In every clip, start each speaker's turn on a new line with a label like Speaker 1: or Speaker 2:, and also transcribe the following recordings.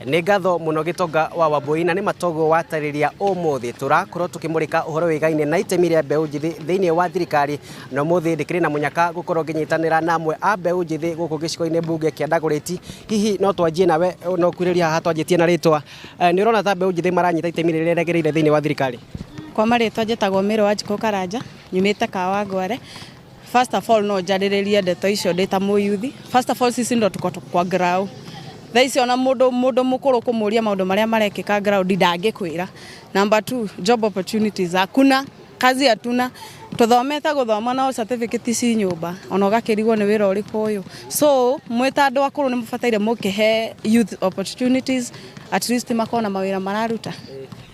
Speaker 1: Nĩ ngatho mũno Gĩtonga wa Wambũi, na nĩ matoguo watarĩria ũmũthĩ tũrakorwo tũkĩmũrĩka ũhoro wĩgaine na itemi rĩa mbeũ njĩthĩ thĩinĩ wa thirikari, na ũmũthĩ ndĩkĩrĩ na mũnyaka gũkorwo ngĩnyitanĩra na amwe a mbeũ njĩthĩ gũkũ gĩcigo-inĩ mbunge kĩa Dagoretti. Hihi no twanjie nawe, no ũkuhĩrĩrie haha twanjĩtie na rĩtwa, nĩ ũrona ta mbeũ njĩthĩ maranyita itemi rĩrĩa rĩagĩrĩire thĩinĩ wa thirikari?
Speaker 2: Kwa marĩtwa njĩtagwo Mary Wanjikũ Karanja, nyumĩte Kawangware. First of all no njarĩrĩrie ndeto icio ndĩ ta mũyuthi. First of all sisi ndo tuko kwa ground. Thaa ici ona mũndũ mũndũ mũkũrũ kũmũria maũndũ marĩa marekĩka ground ndangĩkwĩra. Number two, job opportunities hakuna, kazi hatuna. Tũthomete gũthoma no certificate ci nyũmba ona ũgakĩrigwo nĩ wĩra ũrĩkũ ũyũ. So mwĩ ta andũ akũrũ nĩ mũbataire mũkĩhe youth opportunities at least makorwo na mawĩra mararuta.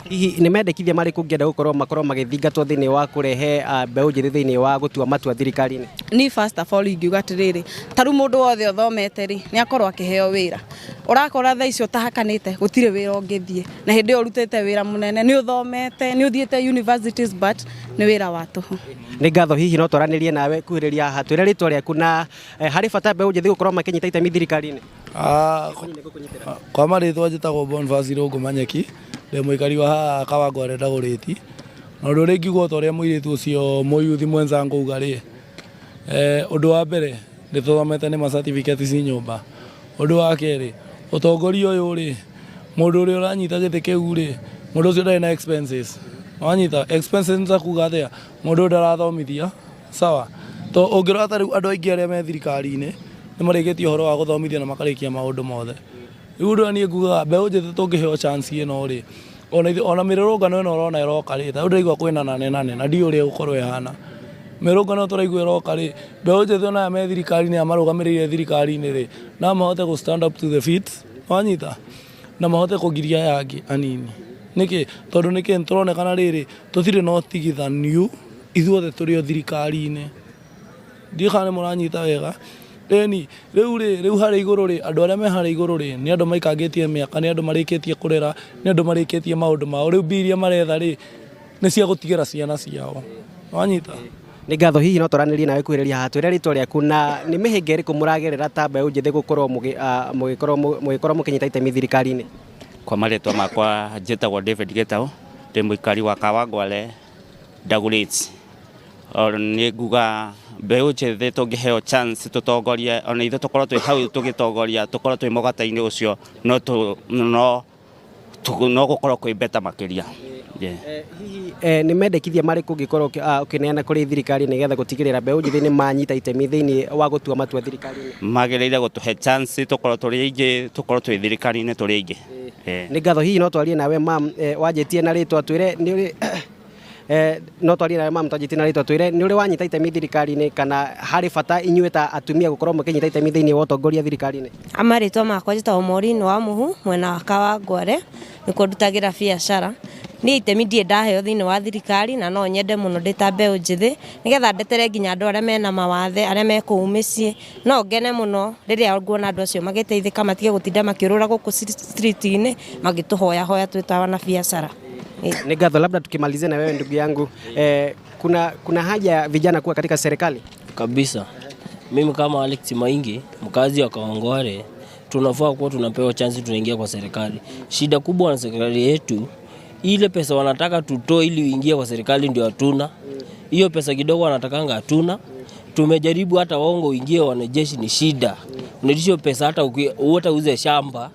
Speaker 1: Hihi nĩ mendekithia marĩkũ ũngĩenda gũkorwo makorwo magĩthingatwo thĩinĩ wa kũrehe mbeũ njĩthĩ thĩinĩ wa gũtua matua thirikari-inĩ?
Speaker 2: Ni first of all ingiuga atĩrĩrĩ, ta rĩu mũndũ wothe ũthomete rĩ, nĩ akorwo akĩheo wĩra. Ũrakora thaa ici ũtahakanĩte gũtirĩ wĩra ũngĩthiĩ, na hĩndĩ ĩyo ũrutĩte wĩra mũnene, nĩ ũthomete, nĩ ũthiĩte universities but nĩ wĩra wa tũhũ.
Speaker 1: Nĩ ngatho, hihi no twaranĩrie nawe kuhĩrĩria haha, twĩre rĩtwa rĩaku na harĩ bata mbeũ njĩthĩ gũkorwo makĩnyita itemi thirikari-inĩ?
Speaker 3: Kwa marĩtwa njĩtagwo Boniface Irũngũ Manyeki, ndĩ mũikari wa haha Kawangware Dagoretti. Na ũndũ ũrĩa ingiuga ota ũrĩa mũirĩtu ũcio mũyuthi mwenzangu auga rĩ, ũndũ wa mbere nĩ tũthomete nĩ ma certificate ci nyũmba. Ũndũ wa kerĩ, ũtongoria ũyũ rĩ, mũndũ ũrĩa ũranyita gĩtĩ kĩu rĩ, mũndũ ũcio ndarĩ na expenses. Wanyita expenses nĩ ta kuga atĩa, mũndũ ũyũ ndarathomithia, sawa. To ũngĩrora ta rĩu andũ aingĩ arĩa me thirikari-inĩ, nĩ marĩkĩtie ũhoro wa gũthomithia na makarĩkia maũndũ mothe. Rĩu ũndũ ũrĩa niĩ ngugaga mbeũ njĩthĩ tũngĩheo chance ĩno rĩ, ona ithuĩ ona mĩrũrũngano ĩno ũrona ĩroka rĩ, ta rĩu ndĩraigua kwĩna nane nane na ndiũĩ ũrĩa ĩgũkorwo ĩhana. Mĩrũrũngano ĩno tũraigua ĩroka rĩ, mbeũ njĩthĩ ona aya me thirikari-inĩ aya marũgamĩrĩire thirikari-inĩ rĩ, no mahote gũ stand up to the feet, wanyita, na mahote kũgiria aya angĩ anini. Nĩkĩ? Tondũ nĩkĩ? Nĩ tũronekana rĩrĩ, tũtirĩ na ũtigithaniu ithuothe tũrĩ o thirikari-inĩ. Ndiũĩ kana nĩ mũranyita wega. Ĩni, rĩu rĩ, rĩu harĩa igũrũ rĩ, andũ arĩa me harĩa igũrũ rĩ, nĩ andũ maikangĩtie mĩaka, nĩ andũ marĩkĩtie kũrera, nĩ andũ marĩkĩtie maũndũ mao. Rĩu mbia iria maretha rĩ, nĩ cia gũtigĩra ciana ciao. Wanyita?
Speaker 1: Nĩ ngatho, hihi no twaranĩrie nawe kuhĩrĩria haha, twĩre rĩtwa rĩaku na nĩ mĩhĩnga ĩrĩkũ mũragerera ta mbeũ njĩthĩ gũkorwo mũgĩkorwo mũkĩnyita itemi thirikari-inĩ?
Speaker 4: Kwa marĩtwa makwa njĩtagwo David Gĩtaũ, ndĩ mũikari wa Kawangware Dagoretti. Nĩ nguga mbeũ njĩthĩ tũngĩheo chance tũtongorie, ona ithuĩ tũkorwo twĩ hau tũgĩtongoria, tũkorwo twĩ mũgate-inĩ ũcio, no no no gũkorwo kwĩ better makĩria.
Speaker 1: Hihi nĩ mendekithia marĩkũ ũngĩkorwo ũkĩneana kũrĩ thirikari nĩgetha gũtigĩrĩra mbeũ njĩthĩ nĩ manyita itemi thĩinĩ wa gũtua matua thirikari-inĩ?
Speaker 4: Magĩrĩire gũtũhe chance tũkorwo tũrĩ aingĩ, tũkorwo twĩ thirikari-inĩ tũrĩ aingĩ.
Speaker 1: Nĩ ngatho, hihi no twarie nawe mam, wanjĩtie na rĩtwa twĩre nĩ ũrĩ no twarie nawe mam, twanjĩtie na rĩtwa twĩre nĩ ũrĩ wanyita itemi thirikari-inĩ kana harĩ bata inyuĩ ta atumia gũkorwo mũkĩnyita itemi thĩinĩ wa ũtongoria thirikari-inĩ?
Speaker 5: Marĩtwa makwa njĩtagwo Maureen wa Mũhu, mwena wa Kawangware, nĩkuo ndutagĩra biacara. Niĩ itemi ndirĩ ndaheo thĩinĩ wa thirikari na no nyende mũno ndĩ ta mbeũ njĩthĩ, nĩgetha ndetere nginya andũ arĩa mena mawathe, arĩa me kũu mĩciĩ. No ngene mũno rĩrĩa nguona andũ acio magĩteithĩka matige gũtinda makĩũrũra gũkũ street -inĩ magĩtũhoyahoya twĩ ta wanabiacara.
Speaker 1: Nĩ ngatho, labda tukimalizia na wewe ndugu yangu, kuna haja ya vijana kuwa katika serikali?
Speaker 6: Kabisa. Mimi kama Alex Maingi, mkazi wa Kawangware, tunafaa kuwa tunapewa chance tunaingia kwa serikali. Shida kubwa na serikali yetu, ile pesa wanataka tutoe ili uingie kwa serikali ndio hatuna. Hiyo pesa kidogo wanatakanga hatuna. Tumejaribu hata waongo uingie wanajeshi ni shida. Unaitisha pesa hata hata uuze shamba,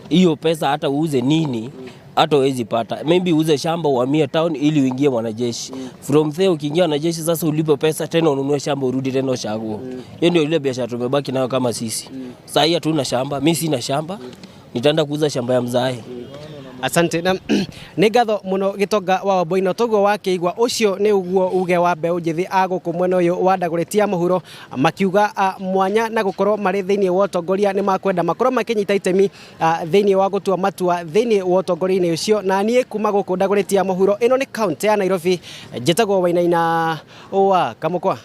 Speaker 6: hiyo pesa hata uuze nini, hata huwezi pata. Maybe uuze shamba uhamie town ili uingie mwanajeshi. From there ukiingia wanajeshi sasa ulipe pesa tena ununue shamba urudi tena ushago. Hiyo ndio ile biashara tumebaki nayo kama sisi. Sasa hii hatuna shamba, mimi sina shamba. Nitaenda kuuza shamba ya mzae.
Speaker 1: Asante na nĩ ngatho mũno Gĩtonga wa Wambũi, toguo wakĩigua ũcio nĩ ũguo uge wa mbeũ njĩthĩ a gũkũ mwena ũyũ wa Dagoretti ya mũhuro, makiuga mwanya na gũkorwo marĩ thĩinĩ wa ũtongoria nĩ makwenda makorwo makĩnyita itemi thĩinĩ wa gũtua matua thĩinĩ wa ũtongoria-inĩ ũcio. Na niĩ kuma gũkũ Dagoretti ya mũhuro, ĩno nĩ kaũntĩ ya Nairobi, njĩtagwo Wainaina wa Kamũkwa.